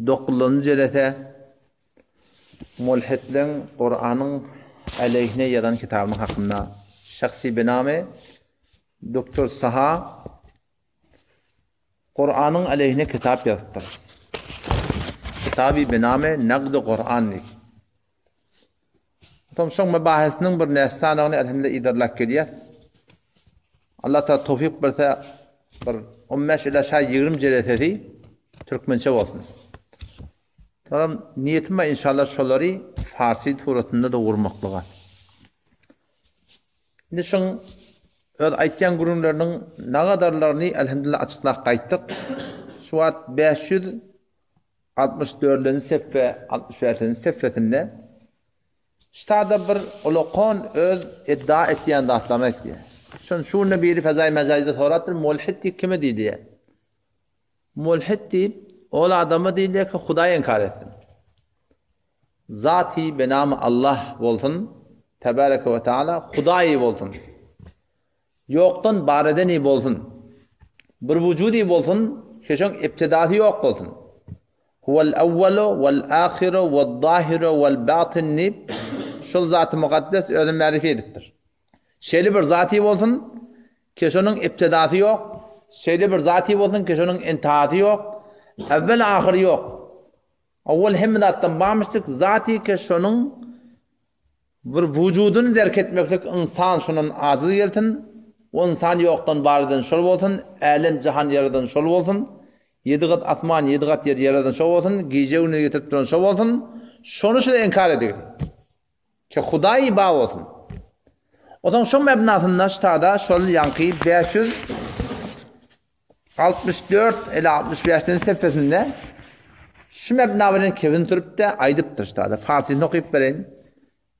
Dokuzynjy jelese Mulhitleň Kuranyň aleýhine ýazan kitabynyň hakynda şahsy binamy Doktor Saha Kuranyň aleýhine kitap ýazypdyr. Kitaby binamy Nagdy Kuran diýip. Soň şoň mübahisiniň bir näsanyny elhamdülillah yzarlap gelýär. Allah Taala towfik berse bir 15 ila şa 20 jelesesi türkmençe bolsun. Soňam niýetim bar inşallah şolary farsi suratynda da gurmaklyga. Indi şoň öz aýtýan gürrüňleriniň nagadarlaryny elhamdülillah açyklap gaýtdyk. Şu wagt 564-nji seffe, 65-nji seffesinde ştada bir ulakon öz iddia etýän zatlaryny aýtýar. Şon şu günde biri fezaý mejaýda sorapdyr, mulhid diýip kime diýilýär? Mulhid diýip, ol adama diýilýär ki, Hudaýy inkar etsin. Zaty benamy Allah bolsun, Tebareke we Teala Hudaýy bolsun. Ýokdan bar edeni bolsun. Bir wujudy bolsun, ki şoň ibtidasy ýok bolsun. Huwel awwalu wel ahiru wed zahiru wel batyn diýip, şol zaty mukaddes özüni märifi edipdir. Şeýle bir zaty bolsun, ki şonuň ibtidasy ýok, şeýle bir zaty bolsun, ki şonuň intihasy ýok, awwel ahyry ýok. Owwal hemme zatdan barmyşdyk, zaty ki şonuň bir wujudyny derk etmeklik ynsan şondan ajyz gelsin, o ynsan ýokdan bar eden şol bolsun, älem jahan ýaradan şol bolsun, ýedi gat asman, ýedi gat ýer ýaradan şol bolsun, gije-gündiz getirip duran şol bolsun, şony şul inkar edigil. Ki Hudaý bar bolsun. Otaň şoň mebnasynda ştada şol ýaňky 564 ila 65-den sefesinde şu mebna bilen kebin sürüp-de aýdypdyr ştada. Farsyny okyp bereýin.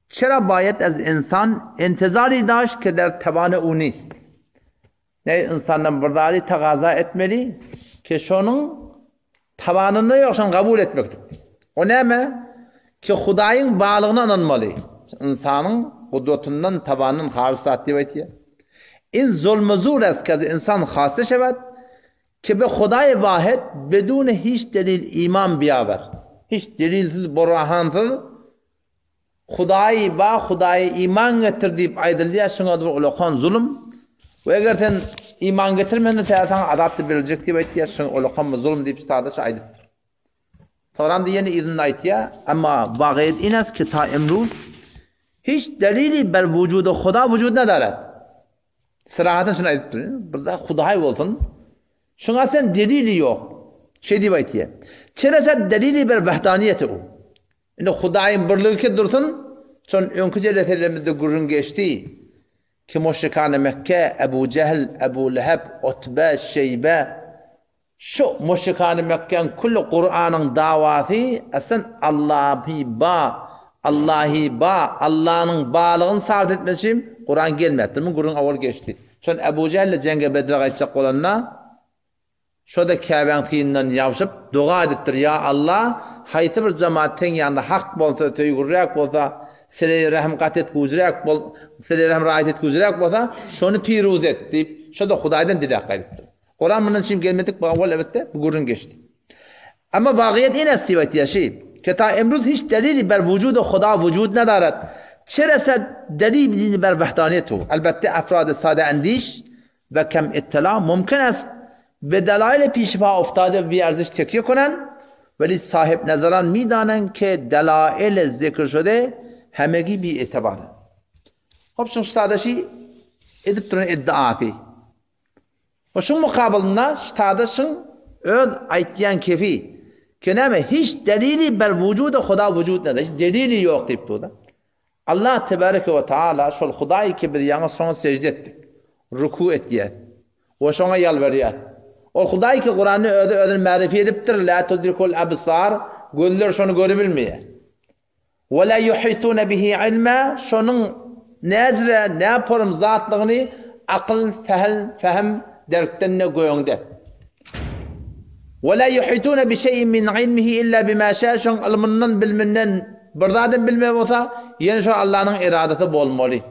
Çera baýet az insan intizari daş ke der tabane u nist. Ne ynsandan bir zady tagaza etmeli ki şonuň tabanynda ýok şony kabul etmeklik. O näme? Ki Hudaýyň barlygyna ynanmaly. Ynsanyň gudratyndan, tabanyndan haryç zat diýip aýtýar. In zulmu zur est ki insan hassa şewed ki be Hudaýy wahid bedune hiç delil iman biawer. Hiç delilsiz, burhansyz Hudaý bar, Hudaýa iman getir diýip aýdylýar, şuňa bir ulakan zulum. We eger sen iman getirmeseň, täze saňa azap-da beriljek diýip aýtýar, şuňa ulakan bir zulum diýip sadaça aýdypdyr. Soňram diýeni yzynda aýtýar, emma wagyýet in est ki ta emruz hiç delili ber wujuda Huda wujud nedaret. Syrahatyn şuny aýdypdyr, bir zat Hudaý bolsun, şuňa sen delili ýok. Şeý diýip aýtýar. Çerese delili ber wahdaniyeti u. Indi Hudaýyň birligi ki dursun, şon öňki jeleselerimizde gürrüň geçdi, ki muşrikany Mekke, Ebu Jehl, Ebu Leheb, Utbe, Şeýbe, şu muşrikany Mekgeň külli Kuranyň dawasy aslan Allahy ba, Allahy ba, Allanyň balygyny sabyt etmek üçin Kuran gelmäpdir. Muň gürrüň owal geçdi. Şon Ebu Jehl jeňge Bedre gaýtjak bolanda, Şo-da Käbäň synyndan ýabşyp, doga edipdir, Ýa Alla, haýsy bir jemaat Seň ýanynda hak bolsa, söýgüliräk bolsa, sileýi rähm gat etgüjiräk bol, sileýi rähm raýat etgüjiräk bolsa, şony piruz et diýip, şo-da Hudaýdan diläp gaýdypdyr. Kuran mundan çyn gelmedik, bu owal elbetde, bu gürrüň geçdi. Emma wagyýet ines diýip aýtýar şi, ke ta emruz hiç delili ber wujudy Huda wujud nedaret, çe resed delili ber wahdaniyet hu. Elbetde efrady sade endiş, We kem ittila mümkin est be delail pişipa oftade bi erziş tekye konen, weli sahip nezeran midanen ke delail zikr şude hemegi bi itibar. Hop şuň ştada şi edip duran iddiasy. We şuň mukabylynda ştada şuň öz aýtýan kefi ke näme hiç delili ber wujuda Huda wujud nede hiç delili ýok diýip durda. Allah tebareke we taala şol Hudaý ki biz ýaňy şoňa sežde etdik, ruku etýäs we şoňa ýalbarýas. Ol Hudaý ki Kuranda özi özüni märifi edipdir, la tudrikul absar, gözler şony görübilmeýär. We la yuhitune bihi ilma, şonuň näjre, näporum zatlygyny akyl, fehl, fehm derkden ne göňde. Ve la yuhitune bi şeyin min ilmihi illa bima şa şoň ylmyndan biliminden bir zadam bilmeli bolsa ýene şol Allanyň eradasy bolmaly.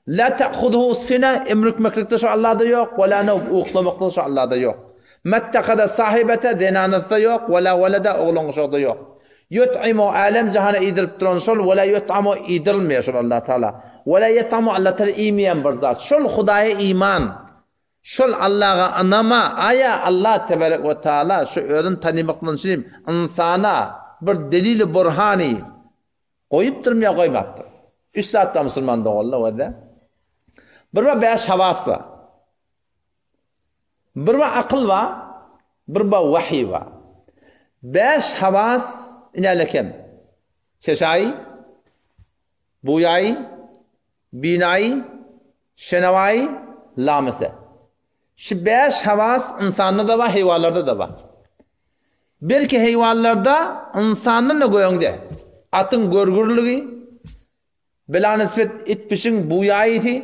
La ta'khuzuhu sine emrükmeklikde şo Allada ýok we la newm uklamakda şo Allada ýok. Mettehada sahibete, zenanasy-da ýok, we la welede, oglan-uşagy-da ýok. Ýut'imu, älem-jahana iýdirip duran şol, we la ýut'amu, iýdirilmeýär şol Allah Tagala. We la ýet'amu, Allah Tagala iýmeýän bir zat. Şol Hudaýa iman, şol Allaha ynama, aýa Allah tebarek we taala şu özüni tanymaklygyny üçin ynsana bir delili burhany goýupdyrmy ýa goýmapdyr? Üç zat bar musulman doganlar gözle. Bir bar bäş hawas bar. Bir bar akyl bar, bir bar wahiý bar. Bäş hawas inälekem. Çeşaý, buýaý, binaý, şenewaý, lamese. Şu bäş hawas ynsanda-da bar, heýwanlarda-da bar. Belki heýwanlarda ynsandan-da göňde. Atyň görgürligi, Bela-nisbet it-pişiň buýaýysy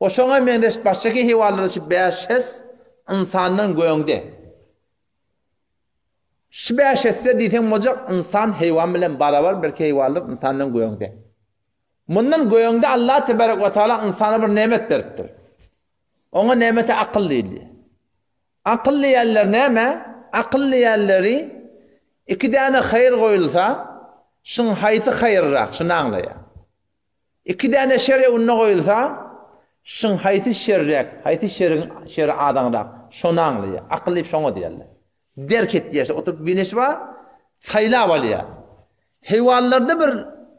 we şoňa meňzeş başgaki heýwanlarda şu bäş hes ynsandan göňde. Şu bäş hesse diýseň boljak ynsan heýwan bilen barabar belki heýwanlar ynsandan göňde. Mundan göňde Allah tebarek we taala ynsana bir nemet beripdir. Oňa nemeti akyl diýilýär. Akyl diýenler näme? Akyl diýenleri iki däne haýyr goýulsa, şuň haýsy haýyrrak, şuny aňlaýar. Iki däne şer öňünde goýulsa, şuň haýsy şerräk, haýsy şeriň şeri azaňrak, şony aňlaýar. Akyl diýip şoňa diýerler. Derk etýär, şo oturyp bineş bar, saýlap alýar. Heýwanlarda bir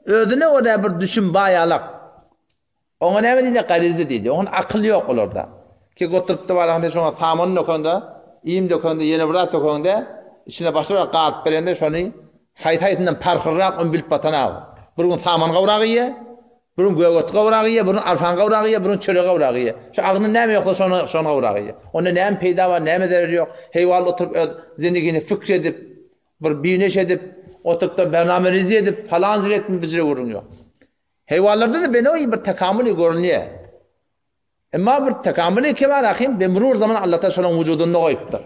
özüne görä bir düşüm baýalak. Oňa näme diýilýär? Garizli diýilýär. Oňa akyl ýok olarda. Ki oturypdy baraňda şoňa saman dökende, iým dökende, ýene bir zat dökende, içine başga bir zat garyp berende şony haýsy-haýsyndan parhlyrak ony bilip batanok. Bir gün saman gawragy iýýär, bir gün gök ot gawragy iýýär, bir gün arpan gawragy iýýär, bir gün çörek gawragy iýýär. Şu agzynda näme ýoksa şony şony gawragy iýýär. Onda näme peýda bar, näme zerer ýok. Heýwal oturyp öz zendigini fikr edip, bir bineş edip, oturyp-da bernamerizi edip, palan jir etdim bijire gürrüň ýok. Heýwanlarda-da benoýy bir tekamüli görünýär. Emma bir tekamüli kemal ahim be murur zaman Allah Taala şolaryň wujudynda goýupdyr.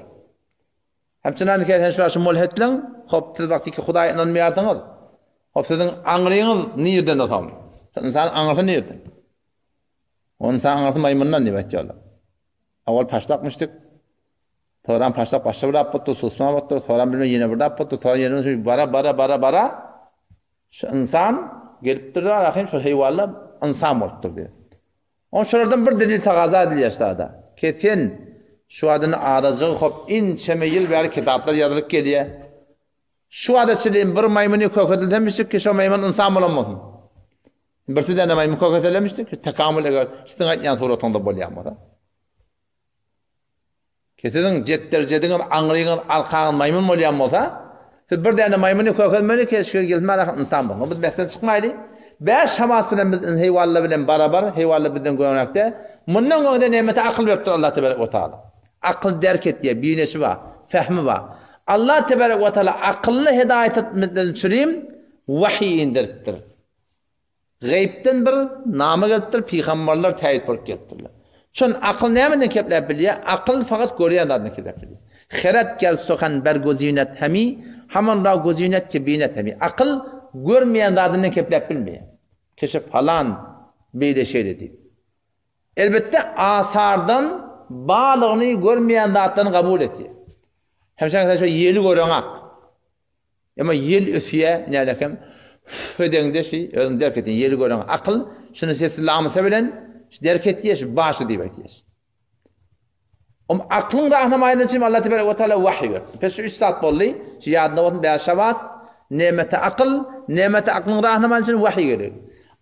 Hemçinan ki sen şular şu mulhitliň, hop siz wagty ki Hudaýa ynanmaýarsyňyz. Hop siziň aňryňyz nirden otam? Insan aňrysy nirden? O insan aňrysy maýmyndan diýip aýtýarlar. Awal paşlakmyşdyk. Soram paşlak başga bir zat bolupdyr, susma bolupdyr, soram bilmem ýene bir zat bolupdyr, soram ýene bir bara bara bara bara Şu ynsan gelipdir-de ahyryn şol heýwanlar ynsan bolupdyr diýip. Oň şolardan bir delil tagaza edilýär şada. Ki sen şu adyny adajygy hop inçeme ýyl bäri kitaplar ýazylyp gelýär. Şu ada çenli bir maýmyny kökedilsemişdik ki şo maýmyn ynsan bolan bolsun. Birsi däne maýmyn köketelemişdik ki tekamül eger siziň aýtýan suratyňda bolýan bolsa. Ki siziň jetder-jediňiz, aňryňyz, arkaňyz maýmyn bolýan bolsa, siz bir däne maýmyny kökezmeli ki, şu gelsin araka ynsan bolsun. Biz besden çykmaýly. Bäş hawas bilen biz heýwanlar bilen barabar, heýwanlar bizden göňräkde. Mundan göňde nemete akyl beripdir Allah tebarek we taala. Akyl derk etýär, bineşi bar, fehmi bar. Allah tebarek we taala akylly hedaýat etmekden çürim wahiý inderipdir. Gaýypdan bir nama gelipdir, pygamberler täýit bolup gelipdirler. Çün akyl nämeden kepläp bilýär? Akyl fakat görýän zadyny kepläp bilýär. Heret ger suhan berguzinet hemi, haman ra guzinet ki binet hemi. Akyl görmeýän zadyndan kepläp bilmeýär. Kişi falan beýle şeýle diýip. Elbetde asardan barlygyny görmeýän zatlaryny kabul etýär. Hemşe sen şo ýeli göreňak. Emma ýel ösýä, nälekem, hüf edeňde şi özüň derk etýän ýeli gören akyl şuny sesi lamysa bilen şu derk etýä, şu başy diýip aýtýar. Om aklyň rahnamaýyndan üçin Allah tebarek we taala wahy berdi. Pes şu üç zat boldy. Şu ýadynda bolsun bäş şabas, nemeti akyl, nemeti aklyň rahnamaýyn üçin wahy gelir.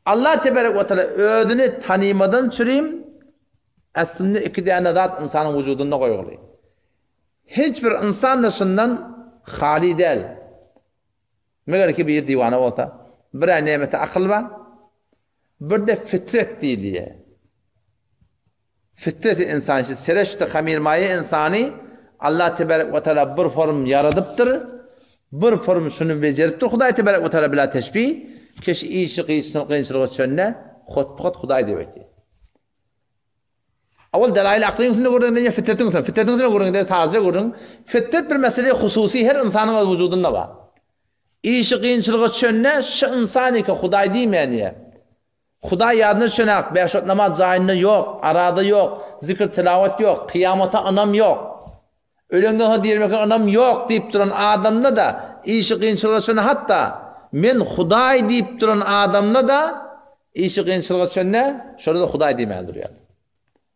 Allah tebarek we taala özüni tanymadan çürim aslynda iki däne zat ynsanyň wujudynda goýuldy. Hiç bir ynsan-da şundan haly däl. Meger ki bir diwana bolsa. Bir-ä nemeti akyl bar, bir-de fitret diýilýär. Fitreti ynsan, şu sereşti hamirmaýa ynsany Allah tebarek we taala bir form ýaradypdyr, bir form şuny bejeripdir Hudaý tebarek we taala bila teşbih, keş işi kynçylyga düşende hotpy-hot Hudaý diýip aýtýar. Owal delail aklyň üstünde gürrüň edilýär, fitretiň üstünde. Fitretiň üstünde gürrüň edilýär, sadaja gürrüň. Fitret bir mesele hususy her ynsanyň öz wujudynda bar. Işi kynçylyga düşende şu ynsan eke Hudaý diýmeýän diýýär. Hudaý ýadyna düşenak, bäş wagt namaz jaýynda ýok, arada ýok, zikr tilawat ýok, kyýamata ynam ýok. Ölenden soň direlmeklige ynam ýok diýip duran adamda-da, işi kynçylyga düşende hatda Men Hudaý diýip duran adamda-da işi kynçylyga düşende şonda-da Hudaý diýmän durýar.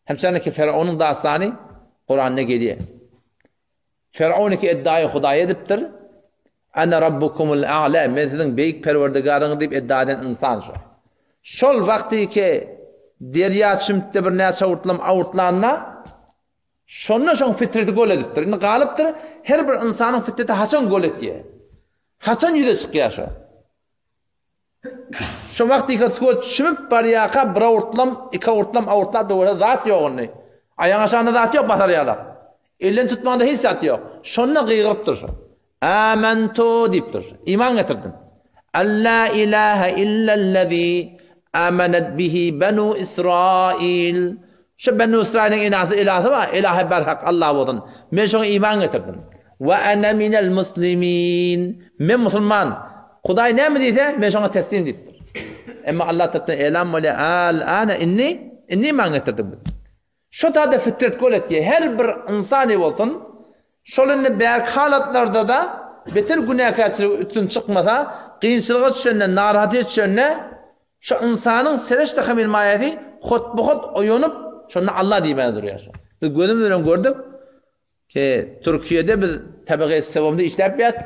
Hemçeniki Feraunyň dastany Kuranda gelýär. Feraun ki eddaýy Hudaý edipdir. Ana rabbukumul a'la, men siziň beýik Perwerdigaryňyz diýip edda eden ynsan şo. Şol wagty ki derýa çümtde bir näçe awurtlam awurtlanda şonda şoň fitreti gol edipdir. Indi galypdyr her bir ynsanyň fitreti haçan gol etýär? Haçan ýüze çykýar şo? Şo wagt ýeke suwa çümüp barýarka bir owurtlam, iki owurtlam owurtlap-da görse zat ýok indi. Aýagyň aşagynda zat ýok basar ýalak. Elden tutmagyňda hiç zat ýok. Şonda gygyrypdyr şo. Amentu diýipdir. Iman getirdim. Alla ilahe illellezi amenet bihi benu Israil. Şu Benu Israiliň inasy ilasy bar, ilahi berhak Allah bolsun. Men şoňa iman getirdim. We ene minel muslimin. Men musulman. Hudaý näme diýse, men şoňa teslim diýipdir. Emma Allah tarapyndan elan bolýar, al ana inni indi iman getirdim. Şo tada fitret gol etýär. Her bir ynsany bolsun, şol indi bärki halatlarda-da beter günäkärçiligi üstün çykmasa, kynçylyga düşende, narahatyýa düşende, Şu ynsanyň sereşde hamir maýasy hotba-hot oýanyp, şonda Allah diýmäge durýar şo. Biz gözümiz bilen gördük ki, Türkiýede biz Tabagy Sewomda işläp ýat,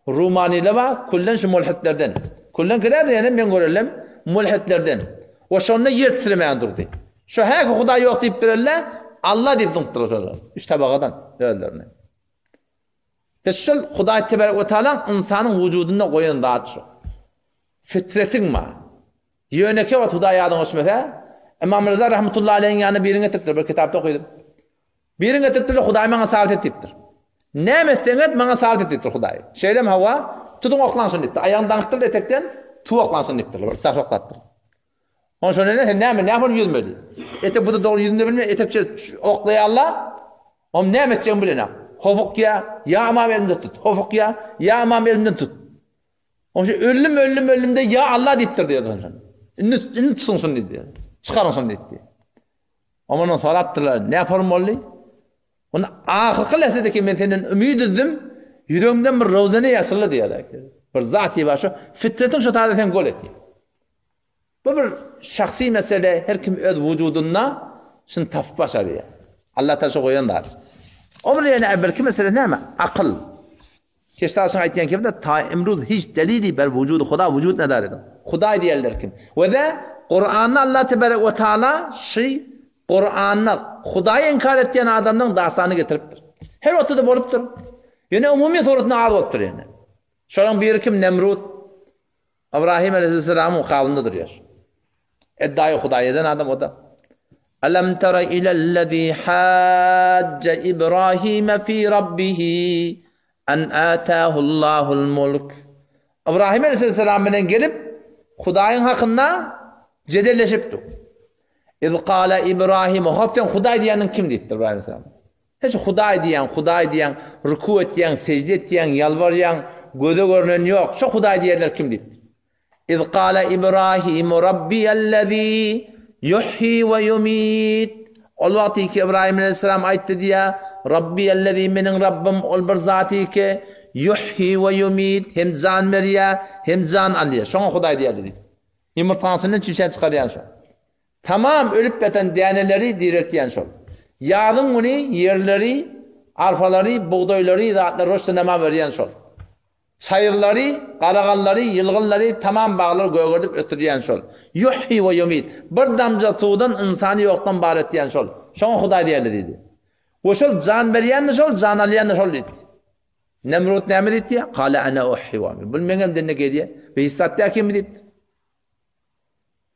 Rumanylar bar, küllen şu mulhitlerden. Küllen kirädir ýene men görellem mulhitlerden. We şonda ýer titremäge durdy. Şu häki Hudaý ýok diýip berelle, Allah diýip zyňypdyr şolar. Üç tabagadan özlerini. Pes şol Hudaý tebarek we taalaň ynsanyň wujudynda goýan zady şu. Fitretiň bar. Ýönekeý wagt Hudaý ýadyňa düşmese, Ymam Rza rahmetullahi aleýhiň ýanyna birini getiripdir, bir kitapda okydym. Birini getiripdirler, Hudaý maňa sabyt et diýipdir. Näme etseň et, maňa sabyt et diýipdir Hudaý. Şeýlemi hawa, tutuň oklaň şuny diýipdir. Aýagyny daňypdyrlar etekden, tuw oklaň şuny diýipdirler. Bir sahra oklapdyr. Ondan şonda ne, sen näme, näme bolup ýüzmeli? Etek bu da dogry ýüzünde bilme, etekçe oklaýarlar. Oň näme etjegini bilenak. Hopukýa, ýa ymam elimden tut. Hopukýa, ýa ymam elimden tut. Oň şu öldüm, öldüm, öldüm de ýa Allah diýipdir diýdi şonda. Indi indi tutuň şuny diýdi. Çykaryň şuny diýdi. Ondan sorapdyrlar, ne form boldy? Onda ahyrky lähzedeki men senden umyt üzdüm, ýüregimden bir rowzene ýaşyldy diýýärler. Bir zat diýip şu fitretiň şu taýda sen gol etdi. Bu bir şahsy mesele, her kim öz wujudynda şuny tapyp başarýar. Allah taşa goýan zat. O bir ýene birki mesele näme? Akyl. Keştaşyň aýtýan kemde ta imruz hiç delili ber wujud Huda wujud nedaret. Hudaý diýerler kim? We de Kuranda Allah tebarek we taala şy Kuranda Hudaýy inkar etýän adamlaryň dastanyny getiripdir. Her wagtda-da bolupdyr. Ýöne umumy suratynda az bolupdyr ýöne. Şolaryň biri kim? Nemrut. Ybrahim aleyhisselamyň kabynda durýar. Eddaýy Hudaý eden adam o da. Alam tara ilellezî hâcce İbrahime fî rabbihi en âtâhullâhul mulk. Ybrahim aleyhisselam bilen gelip Hudaýyň hakynda jedelleşipdi. İz kâle İbrahim, hop sen Hudaý diýeniň kim diýipdir İbrahim aleyhisselam. Hiç Hudaý diýýäň, Hudaý diýýäň, ruku etýäň, sejde etýäň, ýalbarýaň, göze görnen ýok. Şo Hudaý diýenler kim diýip. Iz kale Ibrahimu rabbiyellezî yuhyi we yumit. Ol wagty ki Ibrahim aleyhisselam aýtdy diýýär, Rabbiyellezî meniň Rabbym ol bir zaty ki yuhyi we yumit hem jan berýär, hem jan alýar. Şoňa Hudaý diýerler diýip. Ýumurtgasyny çüýşän çykarýan şo. Tamam ölüp ýatan däneleri direltýän şol. Ýazyň güni ýerleri, arpalary, bugdaýlary, zatlary roşda nama berýän şol. Çaýyrlary, garagallary, ýylgynlary, tamam baglary gögerdip ösdürýän şol. Ýuhýi we ýumit. Bir damja suwdan ynsany ýokdan bar etýän şol. Şoňa Hudaý diýerler diýdi. We şol jan berýän-de şol, jan alýan-da şol diýdi. Nemrut näme diýdi? Kale ene uhýi we umit. Bul meňem dende gelýär. We hiç zat däkimi diýipdir.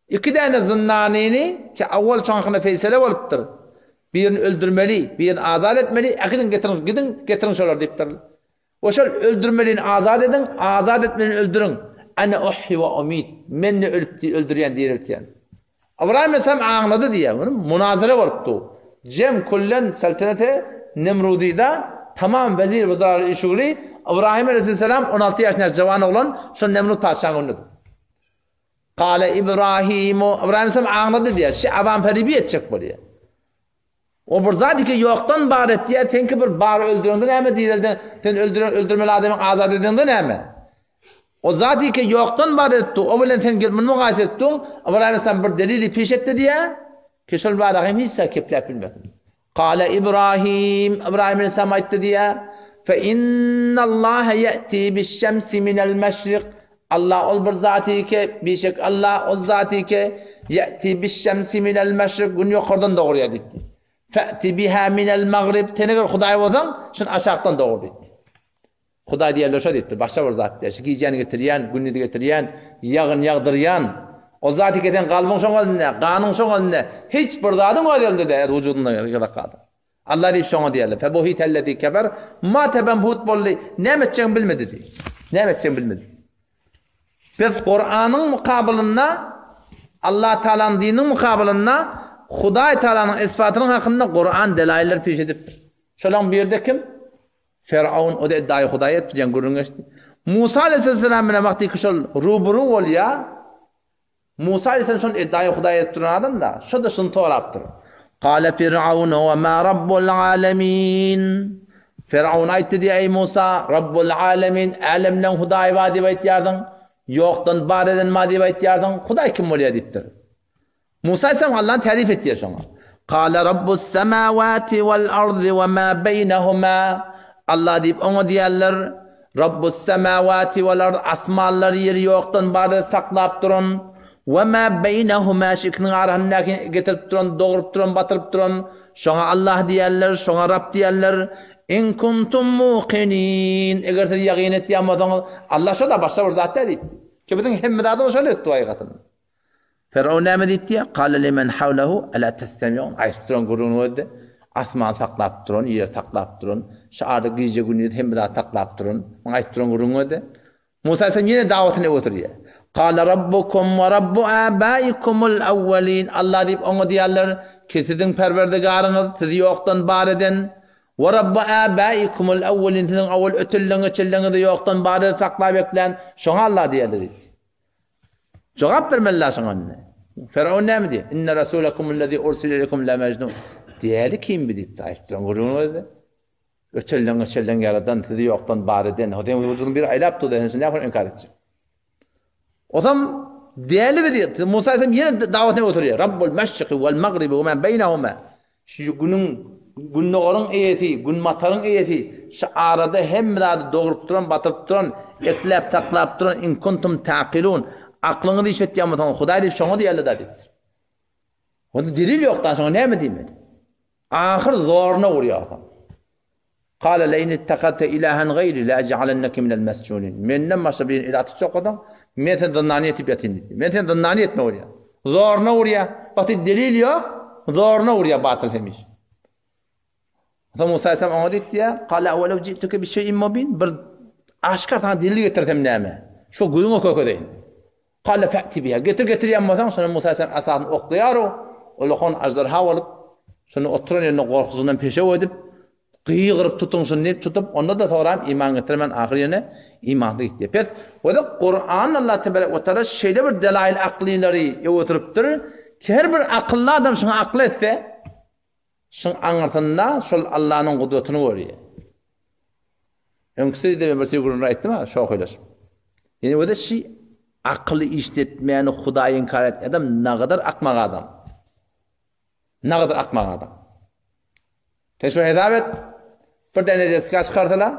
Iki däne zyndanyny, ki awwal şoň hakynda feýsele bolupdyr. Birini öldürmeli, birini azat etmeli, äkidiň getiriň, gidiň, getiriň şolary diýipdirler. We şol öldürmelini azat ediň, azat etmelini öldüriň. Ene uhyi we umit. Men-de ölüp öldürýän, direltýän. Ybraýym aleyhisselam aňlady diýýär. Muny munazara bolupdy. Jem küllen saltanate Nemrudyda tamam wezir wuzaralary üýşügli Ybraýym aleyhisselam 16 ýaşyndaky jawan oglan şol Nemrut patyşanyň öňündedir. Kale Ibrahimu, Ybraýym aleyhisselam aňlady diýýär. Şi awam feribi etjek bolýar. O bir zat ki ýokdan bar etýär, seňki bir bar öldüreňde näme direlden, sen öldüren öldürmeli adamyň azat edeňde näme? O zat ki ýokdan bar etdi, o bilen sen gelip muny mugaýese etdiň, Ybraýym aleyhisselam bir delili peş etdi diýýär, ki şol barada hem hiç zat kepläp bilmesin. Kale Ibrahim, Ibrahim aleyhisselam aýtdy diýýär, Fe innallaha ýe'ti biş-şemsi minel meşrik, Allah ol bir zaty ki, bişek Allah ol zaty ki, ýe'ti biş-şemsi minel meşrik, gün ýokardan dogurýar diýdi. Fe'ti biha minel magrib, sen eger Hudaý bolsaň, şuny aşakdan dogur diýdi. Hudaý diýerler şo diýipdir, başga bir zat diýer. Şu gijäni getirýän, gündizi getirýän, ýagyn ýagdyrýan. O zat ki sen kalbyň şoň elinde, ganyň şoň elinde, hiç bir zadyň öz elinde däl, wujudyňda ýygyrak galsa. Allah diýip şoňa diýerler. Febuhitellezi kefer, matebemhut boldy, näme etjegini bilmedi diýdi. Näme etjegini bilmedi. Biz Kuranyň mukabylynda Allah Taalanyň dininiň mukabylynda Hudaý Taalanyň isbatynyň hakynda Kuran delailler peş edipdir. Şolaň birde kim? Firaun o-da iddiaýy Hudaý etdi diýen gürrüň geçdi. Musa aleyhisselam bilen wagty ki şol ruburu bolýar. Musa aleyhisselam şol iddiaýy Hudaý edip duran adam da, şo-da şuny sorapdyr. Kale Firaun we ma rabbul alamin. Firaun aýtdy diýe eý Musa, Rabbul alamin, älemleň Hudaýy bar diýip aýtýardyň. Ýokdan bar eden bar diýip aýtýardyň. Hudaý kim bolýar diýipdir. Musa aleyhisselam Allahny tärif etýär şoňa. Kale rabbus semawati wal ardy we ma beýnehuma. Allah diýip oňa diýerler, Rabbus semawati wal ard, asmanlary ýeri ýokdan bar edip saklap duran, we ma beýnehuma, şu ikisiniň arasyndaky getirip duran, dogrup duran, batyryp duran, şoňa Allah diýerler, şoňa Rab diýerler. In kuntum muqinin, eger siz ýagyn etýän bolsaňyz, Allah şo-da başga bir zat däl diýipdi. Ki biziň hemme zadymyz şol etdi hakykatyny. Firaun näme diýipdi? Kale limen hawlehu ala testemiun. Aýdyp duran gürrüňini özi. Asmany saklap duran, ýeri saklap duran, şu arada gije-gündiz hemme zady saklap duran. Muň aýdyp duran gürrüňini özi. Musa aleyhisselam ýene dawatyny öwürýär. Kale rabbukum we rabbu abaikumul awwalin. Allah diýip oňa diýerler ki siziň Perwerdigaryňyz sizi ýokdan bar eden we rabbu abaikumul awwalin siziň awal ötenleňiz-geçenleňizi ýokdan bar edip saklap eklän şoňa Allah diýerler diýdi. Jogap bermeli şoňa indi. Firaun näme diýýär? Inne rasulakumul-lezi ursile ileýkum la mejnun. Däli kim bi diýip aýdyp duran gürrüňiň özü. Ötelleň öçelleň ýaradan, sizi ýokdan bar eden. Ho seň wujudyňy bir aýlap durdy, sen şuny näme inkar etjek? Osam däli bi diýip, Musa aýtsam ýene dawatyna oturýar. Rabbul meşriki wal magribi we ma beýnehuma. Şu günüň, gündogaryň eýesi, günbataryň eýesi, şu arada hemme zady dogrup duran, batyryp duran, ekläp, saklap duran, in kuntum ta'kilun, aklyňyzy işletýän bolsaňyz, Hudaý diýip şoňa diýerler-dä diýipdir. Onda delil ýok-da, şoňa näme diýmeli? Ahyr zoruna urýar soň. Kale leýn ittekazte ilahen gaýri le ej'alenneke minel mesjunin. Menden başga birini ilah tutjak bolsaň, men seni zyndana etip ýatyn diýdi. Men seni zyndana etmek bolýar. Zoruna urýar. Wagty delil ýok, zoruna urýar batyl hemiş. Soň Musa aleyhisselam oňa diýdi, Kale awelew ji'tuke bi şeý'in mubin. Bir aşkar sana delil getirsem näme? Şu gözüňe kökezeýin. Kale fe'ti biha. Getir getirýän bolsaň, şonda Musa aleyhisselam asasyny oklaýar, ol aždarha bolup, şonda oturan ýerinde gorkusyndan peşew edip, Gygyryp tutuň şuny diýip tutup, onda-da soram iman getirmän ahyr ýene imansyz gitdi. Pes, wada Kuran Allah tebarek we taala şeýle bir delail aklylary öwüripdir ki her bir akylly adam şuňa akyl etse, şuň aňyrsynda şol Allanyň gudratyny görýär. Öňküsi de bir gürrüň aýtdym ha, şohylaşyp. Ýene wada şi akyly işletmäni Hudaýy inkar etýän adam nagadar akmak adam. Nagadar akmak adam. Sen şu hesap et. Bir däne desga çykarsalar,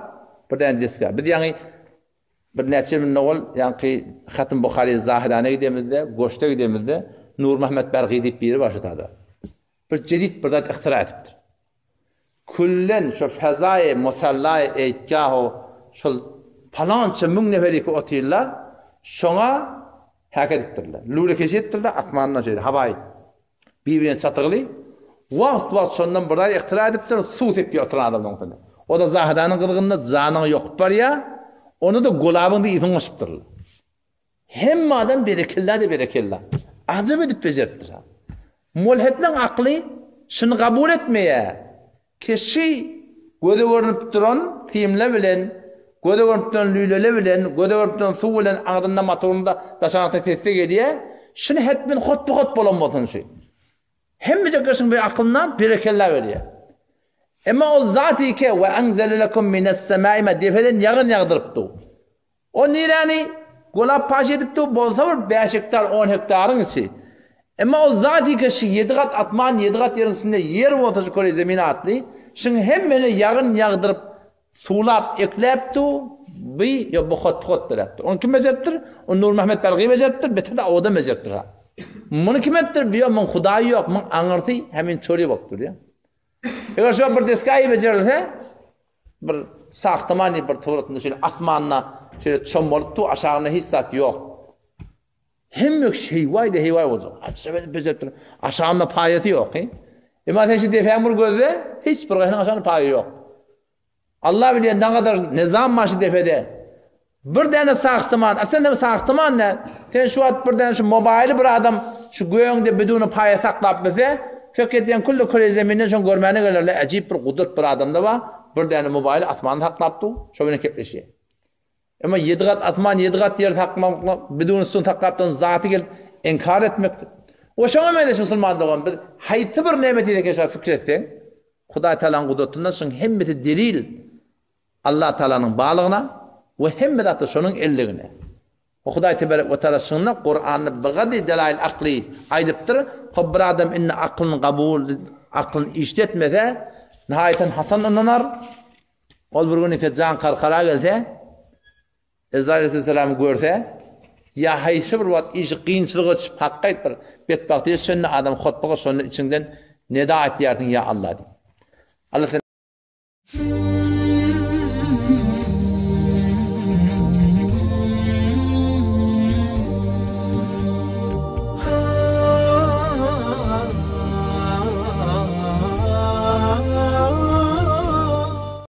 bir däne desga. Biz ýaňy bir näçe ýyl mundan owal ýaňky Hatym Buhary Zahidana gidemizde, Goşda gidemizde Nur Muhammed Bergi diýip biri bar şu tada. Bir jedid bir zat ihtiva edipdir. Küllen şu fezaýy musallaýy eýtgahu şol palança müň neferiki otyrlar, şoňa häk edipdirler. Lüle keşi edipdirler, asmandan şeýle hawaýy. Bir-birine çatygly, wagt-wagt şondan bir zat ihtiva edipdir, suw sepýär oturan adamlaryň üstüne. O-da Zahydanyň gyzgynynda janyňy ýokup barýar, onda-da gulabyň ysyny goşupdyrlar. Hemme adam berekella-da berekella. Ajap edip bejeripdir. Mulhidleň akly şuny kabul etmeýär. Kişi göze görnüp duran simle bilen, göze görnüp duran lülele bilen, göze görnüp duran suw bilen agzynda motorynda daşarda sesse gelýär. Şuny hetmen hotba-hot bolan bolsun şu. Hemmejek gyşyň bir akylyna berekella berýär. Emma ol zat ike we enzele lekum mines-semai ma depeden ýagyn ýagdyrypdy. O niräni golap paş edipdi, bolsa bir bäş hektar, on hektaryň içi. Emma ol zat ike şu ýedi gat asman, ýedi gat ýeriň içinde ýer bolsa şu köre zemin atly, şuň hemmene ýagyn ýagdyryp Suwlap ekläpdi, bi ýo bu hot-hot beräpdir. Ony kim bejeripdir? Ony Nurmuhammet Belgy bejeripdir, beter-de owadan bejeripdir ha. Muny kim edipdir? Bi ýo muň Hudaýy ýok, muň aňyrsy hemin töri bolup durýar. Eger şo bir desgaýy bejerilse, bir sahtamany bir suratynda şeýle asmanda şeýle çommalyp dur, aşagynda hiç zat ýok. Hemme şeýwaý-da heýwaý boljak. Açyp edip bejeripdir. Aşagynda paýasy ýok. Emma sen şu depäň bir gözle, hiç bir gaýsynyň aşagynda paýa ýok. Allah bilýär nagadar nizam bar şu depede. Bir däne sahtyman, aslynda sahtyman ne? Sen şu wagt bir däne şu mobaýly bir adam şu göňde biduni paýa saklap bilse, fek edýän külli küre zeminden şoň görmäne gelerler, äjip bir gudrat bir adamda bar, bir däne mobaýly asmanda saklap dur, şo bilen kepleşýär. Emma ýedi gat asman, ýedi gat ýer saklamak, biduni sütün saklap duran zaty gelip inkar etmekdir. We şoňa meňzeş musulman dogan biz haýsy bir nemet ýesek şo fikir etseň, Hudaý Taalanyň gudratyndan şuň hemmesi delil Allah Taalanyň barlygyna we hemme zatda şonuň elligine. We Hudaý tebarek we taala şunda Kuranda bigady delail akly aýdypdyr. Hop bir adam indi aklyny kabul aklyny işletmese, nihaýatan haçan ynanar? Ol bir gün iki jan karkara gelse, Ezraýyl aleyhissalamy görse, ýa haýsy bir wagt işi kynçylyga düşüp, hakga aýt bir betbagtlyga düşende adam hotbaga şonda içiňden neda etýärsiň, ýa Allah diýip. Allah.